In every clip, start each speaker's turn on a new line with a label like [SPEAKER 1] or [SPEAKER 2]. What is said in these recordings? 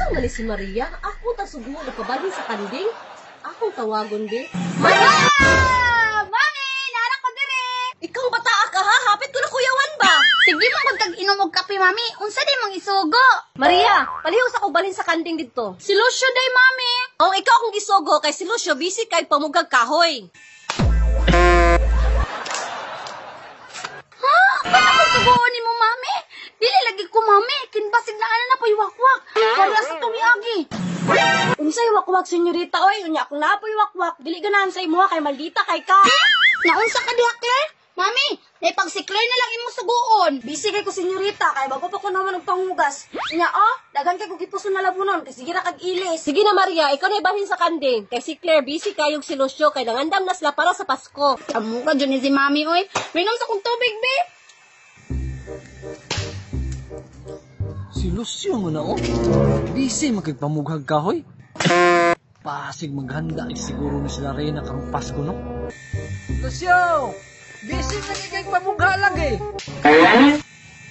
[SPEAKER 1] Asa man ni si Maria? Ako ta suguon og pabalhin sa kanding. Akong tawagon be.
[SPEAKER 2] Maria! Mami, nara ko dire.
[SPEAKER 1] Ikaw bata ka ha? Hapit ko na kuyawan ba?
[SPEAKER 2] Sige mo kung tag-inom og kape, mami. Unsa di mong isugo?
[SPEAKER 1] Maria, palihog sa kong balhin sa kanding didto.
[SPEAKER 2] Si Lucio day, mami.
[SPEAKER 1] Ang ikaw akong gisugo kay si Lucio busy kay pamugag kahoy.
[SPEAKER 2] Ha? Ba't ako sugoon nimo, mami? Dili lagi ko, mami. Kinbasig na ana na po'y wakwak. Para sa tumiagi.
[SPEAKER 1] Unsay wakwak senyorita oy? Unya akong napoy wakwak. Dili ganahan sa imuha kay maldita kay ka.
[SPEAKER 2] Naunsa ka diha, Claire? Mami, may pag si Claire na lang imong suguon.
[SPEAKER 1] Busy kay ko senyorita kay bago pa ko naman og panghugas. Unya oh, daghan kay kog gipuso na labunon kay sige ra kag ilis. Sige na Maria, ikaw na ibalhin sa kanding. Kay si Claire busy kayog si Lucio kay nangandam na sila para sa Pasko.
[SPEAKER 2] Amo ka dyan ni si mami, oy. Minom sa kong tubig, be.
[SPEAKER 3] Si Lucio mo na oh. Busy makigpamughag kahoy. Pasig maghanda ay siguro na sila Reyna karong Pasko no. Lucio! Busy nakikigpamugha lang eh.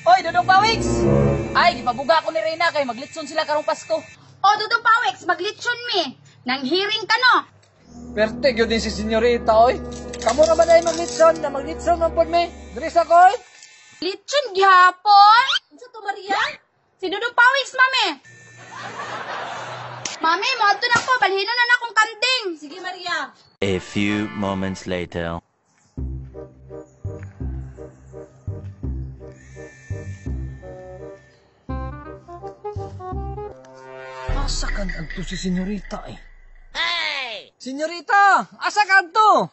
[SPEAKER 4] Oy, Dudong Pawiks! Ay, gipabuga ko ni Reyna kay maglitson sila karong Pasko.
[SPEAKER 2] O, Dudong Pawex, maglitsyon mi. Nang hearing ka, no?
[SPEAKER 3] Perte gyud din si senyorita oy. Kamo ra ba dai maglitson na maglitson man pod mi? Diri sa koy.
[SPEAKER 2] Litsyon gihapon.
[SPEAKER 1] Unsa to Maria?
[SPEAKER 2] Si Dudong Pawex, mami. Mami, moadto na ko. Balhinon na na akong kanding.
[SPEAKER 1] Sige Maria.
[SPEAKER 5] A few moments later.
[SPEAKER 3] Asa kan adto si senyorita eh? Hey! Senyorita, asa ka adto?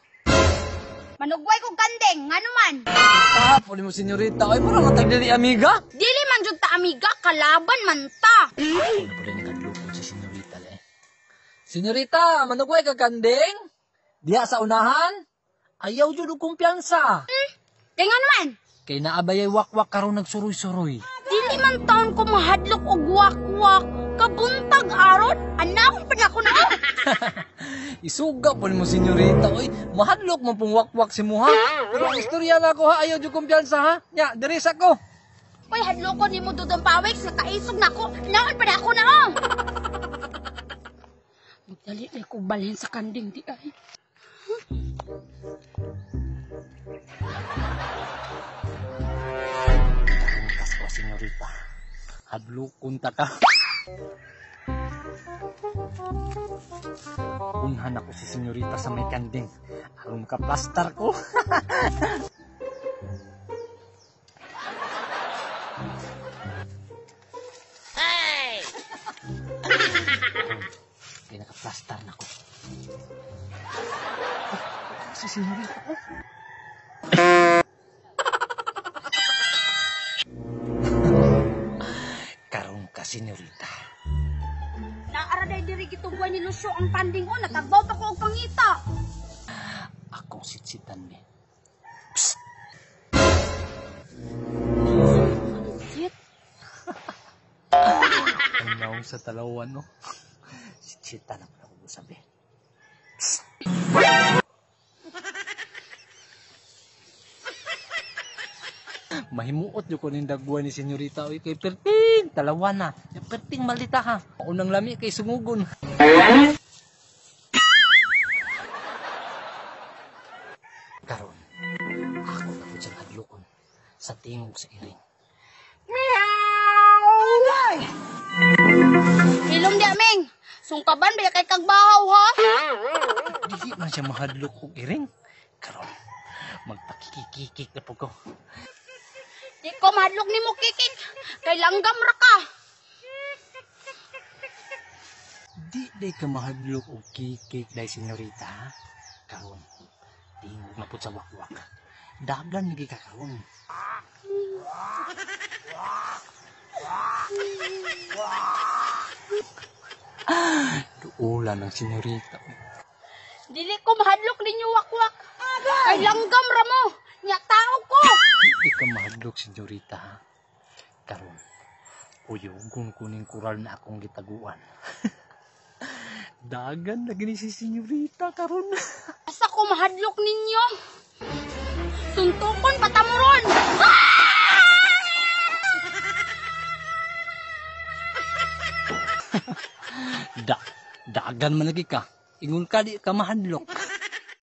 [SPEAKER 2] Manugway kong kanding, ngano man.
[SPEAKER 3] Tapon mo senyorita oy, mura man tag dili amiga.
[SPEAKER 2] Dili man jud ta amiga, kalaban man ta.
[SPEAKER 3] Ako na pala nakadlokon si senyorita le. Senyorita, manugway ka kanding? Diha sa unahan? Ayaw jud og kumpiyansa.
[SPEAKER 2] Kay ngano man?
[SPEAKER 3] Kay naabayay wakwak karon nagsuroy-suroy.
[SPEAKER 2] Dili man taon ko mahadlok og wakwak. Kabuntag aron, anakon pa na ako na.
[SPEAKER 3] Isuga po nimo senyorita oy, mahadlok man pong wakwak si muha. Pero ang istorya na ako ha, ayaw jud kumpiyansa ha. Nya, diri sa ko.
[SPEAKER 2] Oy, hadlokon nimo Dudong Pawex, nakaisog na ako. Naon pa na ako na oh. Magdali na ko balhin sa kanding di ay.
[SPEAKER 3] Kas ko senyorita. Hadlokon ta ka. Unhan ako si senyorita sa may kanding. Aron makaplastar ko. Hey! Kaya nakaplastar na ko. Ah, si senyorita. Oh. Karon ka, senyorita.
[SPEAKER 2] Naara day diri gitugway ni Lucio ang kanding o, nakabaw pa ko og pangita.
[SPEAKER 3] Akong sitsitan ni.
[SPEAKER 2] Shit.
[SPEAKER 3] Ang naong sa talawan, no? Sitsitan ako na kung sabi. Mahimuot nyo ko ning dagbuhay ni senyorita. Oy, kay perting, talawan na. Perting malita ha. Unang lami kay sungugon. Karon, ako na po siyang hadlokon sa tingog sa iring.
[SPEAKER 2] Hilom di aming. Sungkaban ba kay kagbahaw ha?
[SPEAKER 3] Dili man siya mahadlok og iring. Karon, magpakikikik na po ko.
[SPEAKER 2] Di ko mahadlok nimo kikik. Kay langgam ra ka.
[SPEAKER 3] Di day ka mahadlok og kikik day senyorita. Ha? Karon, tingog na po sa wakwak. Daglan lagi ka karon. Duolan ang senyorita.
[SPEAKER 2] Dili ko mahadlok ninyo wakwak. Kay langgam ra mo. Nya tao ko.
[SPEAKER 3] Di ka mahadlok senyorita ha. Karon, uyugon ko ning kural na akong gitaguan. Dagan lagi ni si senyorita karon.
[SPEAKER 2] Asa ko mahadlok ninyo? Suntukon patamuron.
[SPEAKER 3] Da, dagan man lagi ka. Ingon ka di ka mahadlok.